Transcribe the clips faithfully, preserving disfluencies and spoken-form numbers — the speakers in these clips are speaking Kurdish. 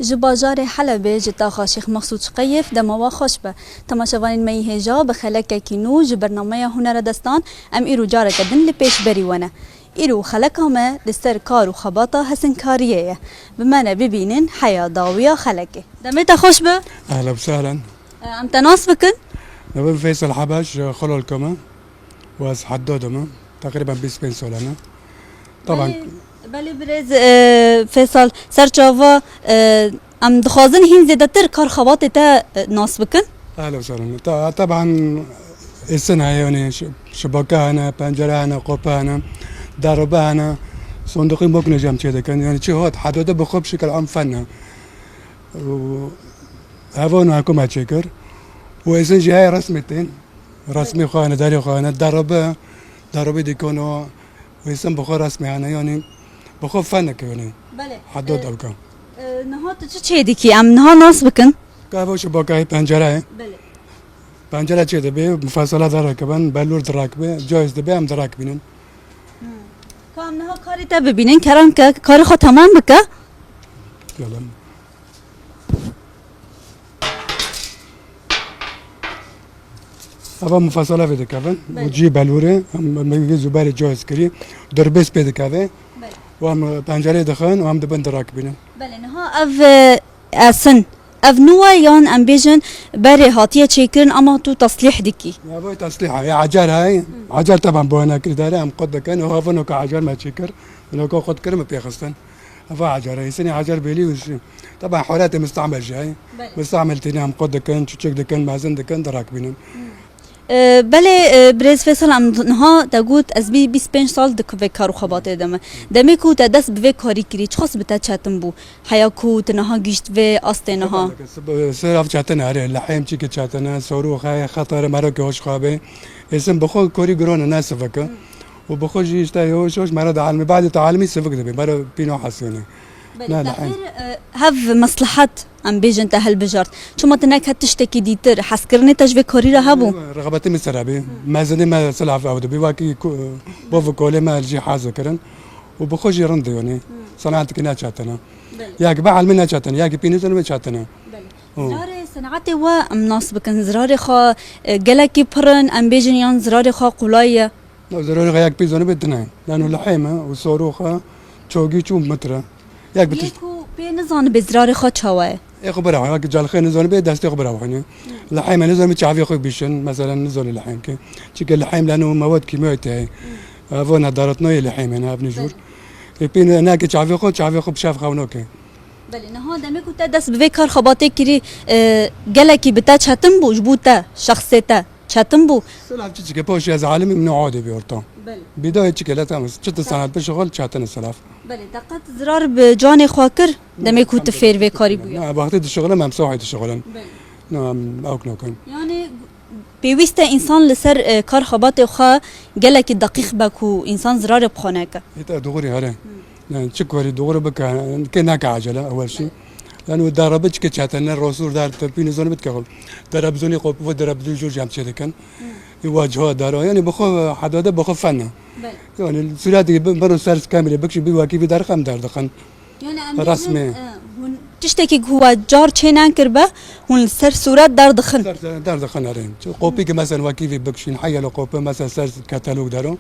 Ji bajarê Helebê, ji taxa Şêx Mexsûd Şqeyif, dema we xweş be. Temaşevanên me yî hêja, bi xelekekî nû ji bernameya Hunera Destan em îro careke din li pêşberî we ne. Îro xeleka me li ser kar û xebata hesinkariyê ye. Bi me re bibînin heya dawiya xelekê. Demê te xweş be. Ehlen we sehlen. Em te nas bikin. Navê min Feysel Hebeş, ji Xololka me. û ez Hedad im. Teqrîben bîst pênc sal e. Taban. Belê, belê birêz, e, Feysel, ser çava, e, em dixwazin hîn zêdetir kar xebatê te, e, nas bikin. Ehlen we sehlen. Ta-, taban êsin heye, yanî şi-, şibake hene, pencere hene, qope hene, derbe hene, sondiqî mokne jî em çê dikin. Yanî çi hat, Hedadê bi xwe bi şikil am fen e. Û hevan û hekû me çêkir. Û êsin jî heye resmê tên. Resmê xwe hene, derê xwe hene, derbe, derbe dîkon o, êsin bi xwe resmê hene, yanî bi xwe fenek e, yanî. Belê. Hedad, e, ewka. E, niha tu çi çê dikî? Em niha nas bikin. Ka ev şibake ye, pencere ye. Belê. Pencere çê dibe, mufesela derek ben, belûr direk be, cayîz dibe, em direk bînin. Hmm. Ka em niha karê te bibînin, kerem ke, karê xwe temam bike. Gelin. Eva mufesela vê dikevin. Belê. Û cî belûrê, em, em vê zûberê cayîz kirî. Dirbês pê dikeve. Belê. Û em pencereyê dixin û em dibin dirak bînin. Belê, niha ev, e, esin, ev nû e yan em bêjin berê hatiye çêkirin ama tu teslîh dikî? Ya, vay teslîh e. Ya, ecer hay. Hı. Ecer taban boyana kirdare, em qut dikin. Û havino ka ecer me çêkir. Û ka qut kirin me pêxistin. Eva ecer, êsinê ecer bêlî û şi-, taban holatê mistamel jî heye. Belê. Mistamel tîne em qut dikin, çûçik dikin, mezin dikin, dirakbînin. Hmm. E, belê, e, birêz Feysel, em niha te got, ez bî bîst pênc sal di vê kar û xebatê de me. Demê ku te dest bi vê karî kirî, çiqas bi te çetin bû? Heya ku tu niha gihîşt vê astê niha? Taban, sib-, sirav çetin e, erê, lehêm çîkê çetin e, sorûx heye, xeter e, merokê hoş xwe be. Êsin bi xwe korî giron e, ne sivik e. Hmm. û bi xwe jî işte yavaş yavaş me re dielmê. Badê tu elmî sivik dibê, me re pîno hesiyonê. Belê, ne, te ne, xêr, e, hev meslehet, em bêjin, te hilbijart. Çima tu neket tiştekî dîtir, hezkirinê te ji vê karî re hebû? Rixbetê min ser hebê. Hı. Mezinê me silav ew dibî, wekî ku-, bov û kolê me jî hez dikirin. Û bi xwe jî rind diyonê. Hı. Senayetekî neçetine. Belê. Yek bi elmî neçetine, yekî pînî zilmê çetine. Belê. Hı. Zirarê senatê we em nas bikin, zirarê xwe, e, gelekî pir in, em bêjin yan zirarê xwe qulay ye? Na, zirarê xwe yek pî zonibê tune. Lano lehêm e û sorûx e, çogî çû mitre. Yek bi Yê tişt- ku pê nizanibê zirarê xwe çawa ye? Ê xwe bira, wek calxê nizanibê, destê xwe bira xwîne. Lehêm e, nizanibê çavê xwe bîşin, mesela nizanê lehêm ke. Çike lehêm lano mewad kîmyayî te ye. Evo nedaratnoyê lehêm e, ev nijûr. Belê. Ê pê ne, neke çavê xwe, çavê xwe bi şev xewno ke. Belê, niha demê ku te dest bi vê kar xebatê kirî, e, gelekî bi te çetin bû, ji bo te, şexsê te? Çetin bû. Silav çi çike, poşê ez alimî min adê bi orta. Belê. Bidayê çike le tamam. Çi tu sanat bi şixul çetin silav. Belê, te qet zirar bi canê xwe kir, demê ku tu fêr vê karî bûye? Na, wextê dişixulim, em sohê dişixulim. Belê. Na, em awk nakin. Yani pêwîst e însan li ser, e, kar xebatê xwe gelekî deqîq be ku însan zirarê bi xwe neke. Hêta doğru here. Hı. Yani çi karî doğru bike, ke neke acele, ewel şey. Yani o darabe çike çetene, rosur dar tepî nizanî bitke xwe. Darabizonî xwe, bu darabizonî jor jam çê dikin. Hı. Ê wa ciha dara, yani bi xwe hedade bi xwe fen e. Belê. Yani sûretê bi, bero ser kamerê bikşî bi wekî vî derxem derdixin. Yani em bêjin, Resmê. E, hûn tiştekî ku we car çê nekiribe, hûn li ser sûret derdixin. Der, derdixin erê. Qopî ki mesela wekî vî bikşîn, heyelo qope mesela ser katalog dero.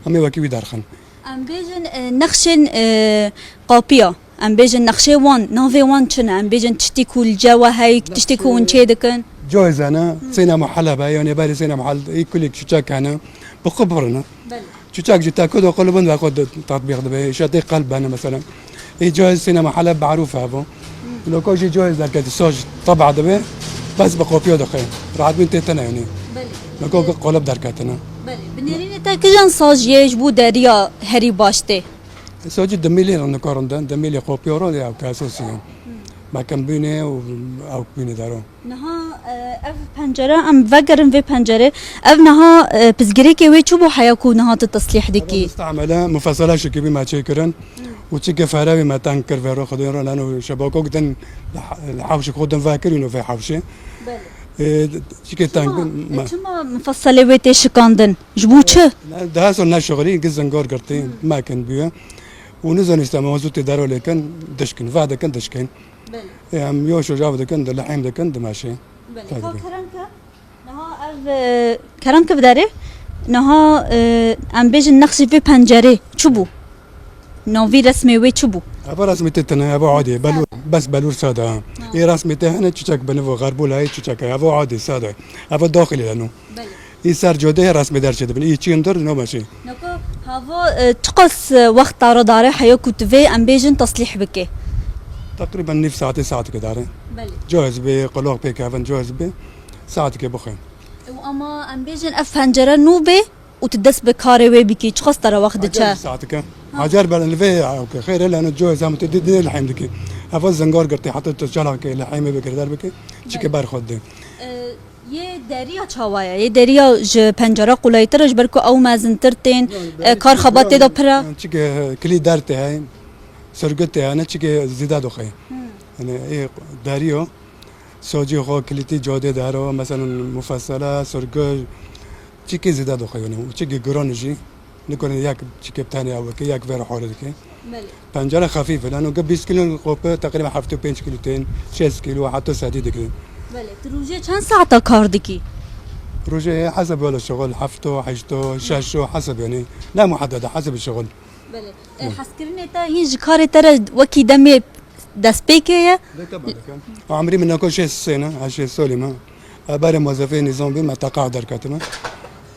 Em ê wekî wî derxin. Em bêjin, e, nexşên, e, qapiya. Em bêjin nexşê wan, navê wan çi ne? Em bêjin tiştî ku li cem we heye, tiştî ku hûn çê dikin. Cayîz e ne, sêna muhelleb e, yanî berê sêna muhelleb, ê kulî çiçek hene. Bi xwe birine. Belê. Çiçek jî te ku de xwe li bin ve xwe de tatbîq dibe. Îşte tê qelb bene mesela. Ê cayîz sêna muhelleb marûf e bo. Loka jî cayîz derketî saj teba dibe. Bes bi qopiya dixe. Rahat bin tê tene yanî. Belê. Loka qolib derketine. Belê. Bi nêrînê te kijan saj yê ji bo deriya herî baş tê? Sacî dimîlê re nikarin de, dimîlê qopîya re ya ke esasî ye. Mekim bîne û ew bîne dero. Niha, e, ev pencere, em vegerin vê pencerê. Ev niha, e, pizgirêkê wê çi bû heya ku niha tu teslîh dikî? Ev mistemele, mufesela şikibî me çêkirin. Û çike ferevî me teng kir vê ro xwedên ro, lano şebakok din li ha-, li hewşik xwe din vekirîno vê hewşê. Belê. E, çike teng bin, me- Çima, e, çima mufeselê wê tê şikandin? Ji bo çi? Ne, daha sonra ne şixulî, gi zingar girtî, mekin bûye. Û nizanî işte mazûtê dero lêkin, dişkin, vedikin, dişkin. Belê. Ê, em yo şojav dikin, di lehêm dikin, dimeşê. Belê. Ka kerem ke, niha ev, e, kerem ke biderê, niha, e, em bêjin nexşî vê pencerê çi bû? Navî resmê wê çi bû? Eva resmê te tine, eva adê, belûr, bes belûr sade ha. Ha. Ê resmê te hene çiçek binivo, xerbûl heye çiçek heye, eva adê sade. Eva daxilê leno. Belê. Î ser codeyê resmê derçe dibin. Î çîn dir, no meşî. Nako, havo, e, çiqas, e, wext tara dare heya ku tu vê em bêjin teslîh bike? Teqrîben nîv saetê saetike dare. Belê. Coz bê, qulaq pê kevin, coz bê, saetike bixwe. Û ama em bêjin ev pencere nû bê û tu dest bi karê wê bikî, çiqas tara wext diçe? Acar saetike. Ha. Acar ber li vê, ok, xêr e, leno coz em tu dî, dî lehêm dikî. Hava zingar girtî, heta tu çalak ke lehêmê bikir der bikî, çike ber xwe dê. E, Yê deriya çawa ye? Yê deriya ji pencera qulaytir e, ji ber ku ew mezintir tên, e, kar xebat tê de pir e. Çike kilî der tê heye, sirgit tê hene, çike zîde doxê. Hmm. Yani ê deriyo, socî xwe kilîtî codê dero, meselen mufesele, sirgit, çike zîde doxê yani. Û çike giron jî. Nikare yek çike bi tenê ew bike, yek vê re hore dike. Belê. Pencere xefîf e, lano ge bîst kîlo qope, teqrîben heftê û pênc kîlo tên, şêst kîlo, heta sedî dike. Belê. Tu rojê çend saeta kar dikî? Rojê heseb wele şixul, hefto, heşto, şeşo, heseb yani. Ne muhedede, heseb şixul. Belê. E, hezkirinê te hîn ji karê te re wekî demê destpêkê ye? Lê te bale kem. Emrî min nako şêst sê ne, ez şêst solî me. Ez berê mozefê nîzam bî, me teqax derketime.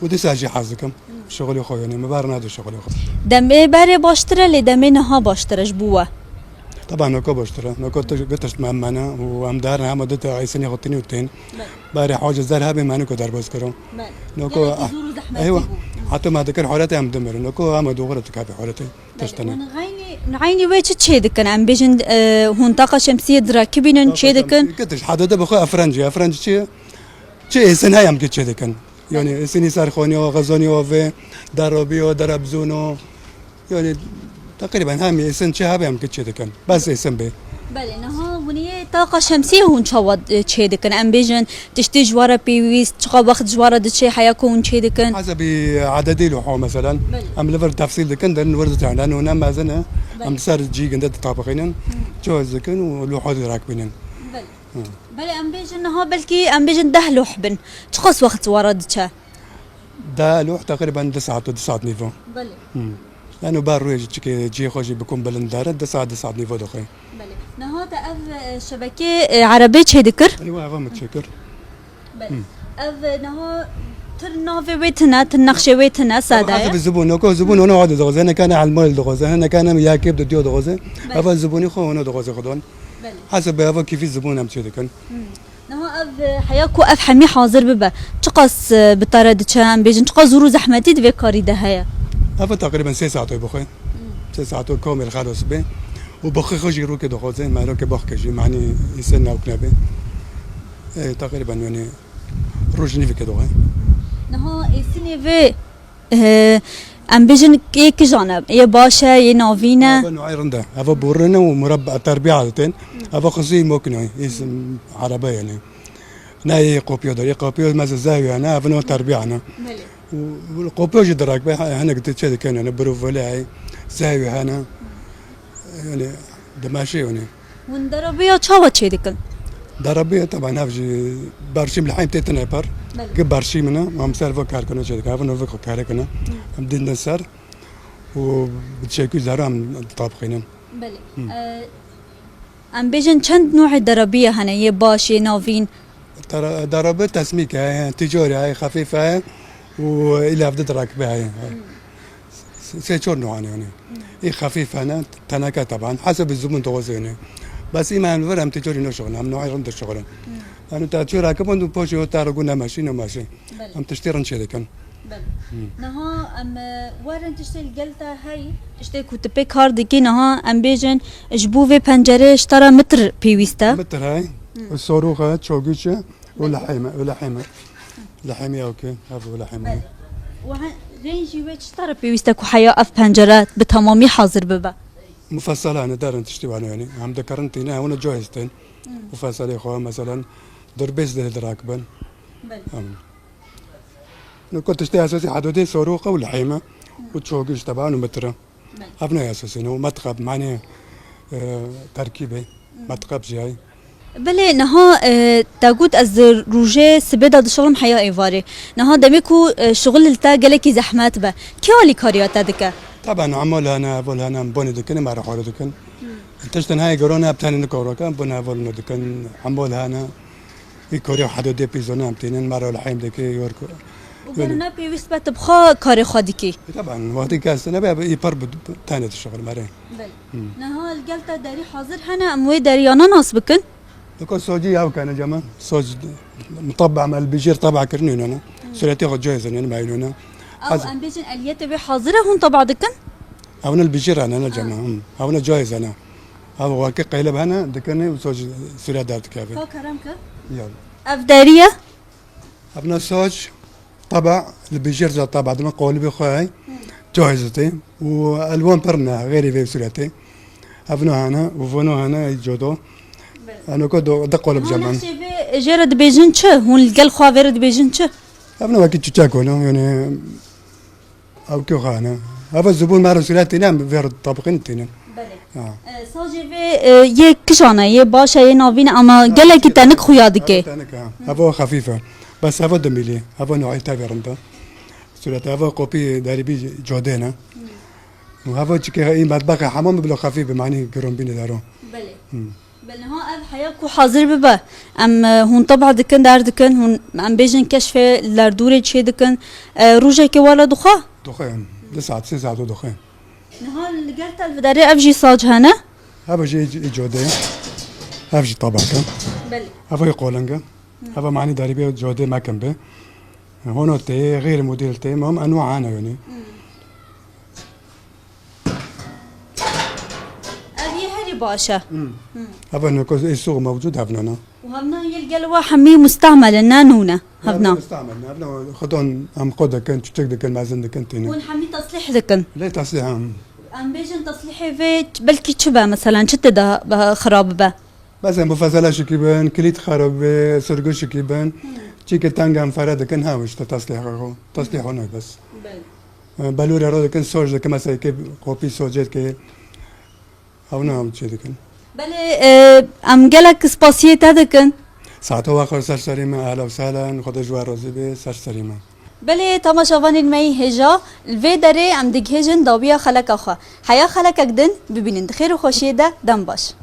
Û dîsa jî hez dikim. Şixulê xwe yonê, me ber nade şixulê xwe. Demê berê baştir e, lê demê niha baştir e ji bo we? Teba nako baştir e. Nako tu, tu tişt me hemene û em der ne, hema du te êsinê xwe tinî û tên. Belê. Berê hacê zer hebê me niko derbas kiro. Belê. Noko, gelekî zor û zehmetî eywa, bû. Heta me dikir horetê em dimirin. Noko em dogre dikapê horetê. Belê. Tiştine. Û nihaynî, nihaynî wê çi çê dikin? Em bêjin, e, hûn taqa şemsiyê dirakibînin, çê dikin? Taqa şemsiyê, kitiş, hedede bi xwe efrenc, efrenc çi? Çi êsin heye em ki çê dikin. Yani êsinî serxoniyo, xezoniyo ve, derabiyo, derebzûno. Yani teqrîben hemî êsin çi hebe em ki çê dikin. Bes êsin bê. Belê, niha hûn yê taqa şemsiyê hûn çawa, e, çê dikin? Em bêjin tiştê ji we re pêwîst, çiqa wext ji we re diçe heya ku hûn çê dikin? Hesebî ededê lûho meselen. Belê. Em li vir tefsîl dikin, derin wir diçe. Lano ne mezin e. Belê. Em ser cî ginde ditabiqînin. Hı. Coz dikin û lûho dirakbînin. Belê. Hı. Belê, em bêjin niha belkî em bêjin deh lûh bin. Çiqas wext ji we re diçe? Deh lûh teqrîben du saet û du saet nîvo. Belê. Hmm. Lano ber rûyê jî çike cihê xwe jî bikum bilind dere, du saet, du saet nîvo dixwe. Belê. Niha te ev, e, şebekê, e, erebê çê dikir? Eywa, eva min çêkir. Belê. Hmm. Ev, e, niha tir navê wê tine, tir nexşê wê tine, sade ye. Hesebî zibûn, noko zibûn ona adi dixwaze, nekane elmayl dixwaze, nekane yakêb de diyo dixwaze. Belê. Eva zibûnî xwe ona dixwaze xwe don. Belê. Hesebî eva kîfî zibûn em çê dikin. Hmm. Niha ev, e, heya ku ev hemî hazir bibe, çiqas, e, bi te re diçe, em bêjin, çiqas zor û zehmetî di vê karî de heye? Ev teqrîben sê saet bixwe. Hmm. Sê saet komel xelos be. Û bixwe xwe jî rûkê dixwaze, me rûkê bixwe jî, manî îse newk nebe. E, teqrîben yani roj nîvike dixwe. Niha êsinê vê Ehe, em bêjin yê kijan e? Yê baş e, yê navîn e? Eva nûay rind e. Eva borine û murabbe, terbiya ditin. Eva xizî mokine, îsim araba yani. Ne yê qopiyo der. Yê qopiyo meze zehwî ne, eva no terbiya ne. Belê. Û, û qopiyo jî dirak be, he-, hinek de çê dikin yani, biruvele, zehwî hene. Yani, dimeşe yani. Hûn derabiya çawa çê dikin? Derabiya, teben, hev jî berşîm li heym tê tine per. Belê. Gi berşîm ne, em ser va kar kine çê dikin. Hev no va kar kine. Hı. Em dîn ser û bi çekû zero em tabxînin. Belê. Hı. E, em bêjin çend nûê derabiya hene, yê baş, yê navîn? Dara-, darabe tesmîk e, ticarî e, xefîf e û îlav de dirak be. Hı. Sê çor nûhan yani. Ê xefîf hene, teneke teban. Hesebî zibûn dixwaze yani. Bes î me em vir em tê corî nişixulin, em nûay rind dişixulin. Yani te çi rakibûn du poşê o te rû nemeşî, nemeşî. Belê. Em tiştê rind çê dikin. Belê. Niha em, e, werin tiştê li gel te hey, tiştê ku tu pê kar dikî, niha em bêjin ji bo vê pencerê ji te re mitir pêwîst e? Mitir hey, sorûx e, çogîç e. Û lehê me, û lehê me. Lehê me ya ke, ev û lehê me. Belê. Û he-, rêncî wê çi te re pêwîst e ku heya ev pencere bi temamî hazir bibe? Mufesela ne derin tiştî wane yani. Em dikarin tîne, hewne cahîz tên. Hmm. Mufaselê xwe, meselen, dirbês de dirak bin. Belê. Em. Niko tiştê esasî hedûdê sorûq e û lehê me. Û çogî ji teban û mitire. Belê. Ev ne esasî ne, û metxeb, manê, e, terkîbê. Metqeb jî heye. Belê, niha, e, te got ez di rojê sibê de dişixulim heya êvarê. Niha demê ku, e, şixul li te gelekî zehmet be. Kê alîkariya te dike? Taban, emol hene, evol hene, em bonê dikin, em ara xwarê dikin. Tiştin heye gerone, em tenê nikoro ke, em bonê evol ne dikin, emol hene. Î korê hado dê pîzone em tînin, em ara li heym dike, yor ku. Û ger ne pêwîst be tu bi xwe karê xwe dikî? E, taban, wextî kes nebe, î par bi tenê dişixulim, erê. Belê. Niha li gel te derî hazir hene, em wê deriyana nas bikin? Diko socî yaw kene cema. Soc mutebba me li bijêr teba kirin û nana. Suretê xwe cayê zanîn me nana. Ew em bêjin eliyetê wê hazir e hûn teba dikin? Ew ne li bijêr hene ne cema. Ew ne cayê zana. Ew weke qeyleb hene dikine û soc suret derdikeve. Ka kerem ke? Ya. Ev derî ye? Evna saç taba li bijêr za taba dima qolibê xwe hey caiz tê û elwan pir ne, xêrî vê sûretê. Evna hene û vono hene ey codo. Eno ko do de qolib Hûn ceman. Nexşê vê jê re dibêjin çi? Hûn li gel xwe vê re dibêjin çi? Evna wekî çiçek weno, yani ew kê xwe hene. Eva zibûn me re sûretê ne, vê re tabiqîn têne. Belê. Ha. E, sacê vê, e, yê kijan e, yê baş e, yê navîn e, ama gelekî tenik xuya dike. Tenik, ha. Hava xefîf e. Bes hava dimîlî, hava noî tevê rind e. Sûret hava kopî derîbî codê ne. Hava çike î metbexe hemam bila xefîf bi manî girombînê dero. Belê. Belê, ha, ev heya ku hazir bibe. Em, e, hûn teba dikin, der dikin, hûn, em bêjin keşfê li derdorê çê dikin. E, rojekê wala dixwe? Dixwe, du saet, sê saet û dixwe. Niha li gel te li derê ev jî sac hene? Ev jî ê codê. Ev jî tabak e. Belê. Ev ê qoling e. Ev manî derîbê codê mekin be. Hono tê, xêr model tê, mam enwa hene yani. Ev yê herî baş e. Ev ne koz ê suq mewcud hevnana. Û hevna yê gel we hemî mustamel in, ne nû ne hevna. Mustamel ne, hevna xudon em xwe dikin, çiçek dikin, mezin dikin tînin. Hûn hemî teslîh dikin. Lê teslîh em. Em bêjin teslîhê vê belkî çi be, mesela çi tê de, e, xirab be? Mesela mufezela şikî bin, kilît xirab be, sirgu şikî bin. Çîkê teng em fere dikin, ha işte teslîh xwe. Teslîh hûn bes. Belê. E, belûre ro dikin, soc dikin, mesela kê kopî socê dike. Ew ne ew çê dikin. Belê, e, em gelek spasiyê te dikin. Saeto we xweş, ser serî me, ehla û sehlen, Xwedê ji we razî be, ser serî me. Belê, temaşevanên me yî hêja, li vê derê em digihêjin dawiya xeleka xwe. Heya xelekek din bibînin, di xêr û xweşiyê de, dem baş.